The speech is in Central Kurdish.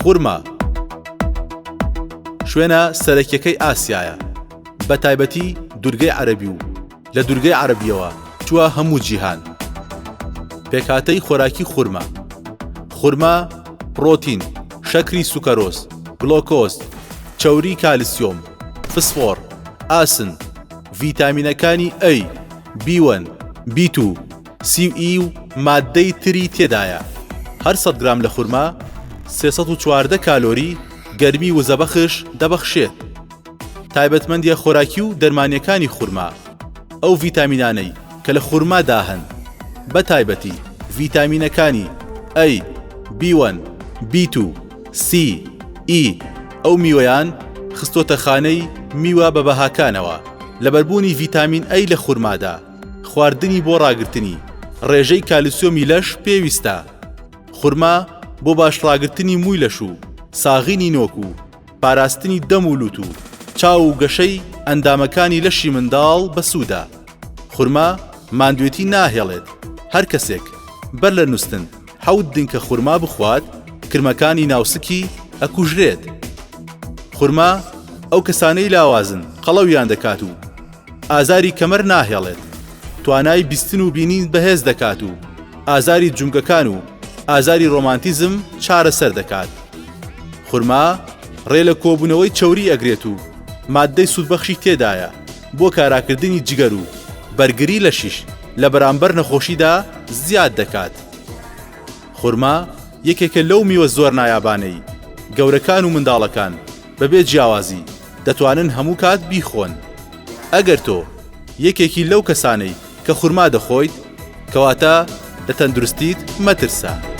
خورما شوێنە سەرەکیەکەی ئاسیایە بە تایبەتی دورگەی عەرەبی و لە دورگەی عەرەبیەوە چووە هەموو جیهان. پێکهاتەی خۆراکی خورما خورما پڕۆتین، شەکری سوکەرۆز، گلۆکۆز، چەوری کالسیۆم، فسفۆڕ، ئاسن، ڤیتامینەکانی A، B1، B2، C و E و ماددەی تری تێدایە. هەر 100 گرام لە خورما 314 کالۆری گەرمی وزەبەخش دەبەخشێت. تایبەتمەندیە خۆراکی و دەرمانیەکانی خورما، ئەو ڤیتامینانەی کە لە خورمادا هەن، بە تایبەتی ڤیتامینەکانی، A، B1، B2، C، E، ئەو میوەیان خستۆتە خانەی میوە بە بەهاکانەوە، لەبەربوونی ڤیتامین A لە خورمادا، خواردنی بۆ ڕاگرتنی ڕێژەی کالیسیۆمی لەش پێویستە. خورما بۆ باش ڕاگرتنی مووی لەش و ساغی نینۆک و پاراستنی دەم و لوت و چاو و گەشەی ئەندامەکانی لەشی منداڵ بەسوودە. خورما ماندوێتی ناهێڵێت، هەر کەسێک بەر لە نوستن حەوت دنکە خورما بخوات کرمەکانی ناوسکی ئەکوژرێت. خورما ئەو کەسانەی لاوازن قەڵەویان دەکات و ئازاری کەمەر ناهێڵێت، توانای بیستن و بینین بەهێز دەکات و ئازاری جومگەکان و ئازاری ڕۆمانتیزم چارەسەر دەکات. خورما ڕێ لە کۆبوونەوەی چەوری ئەگرێت و ماددەی سوودبەخشی تێدایە بۆ کاراکردنی جگەر و بەرگری لەشیش لە بەرامبەر نەخۆشیدا زیاد دەکات. خورما یەکێکە لەو میوە زۆر نایابانەی گەورەکان و منداڵەکان بەبێ جیاوازی دەتوانن هەموو کات بیخۆن. ئەگەر تۆ یەکێکی لەو کەسانەی کە خورما دەخۆیت، کەواتە لە تەندروستیت مەترسە.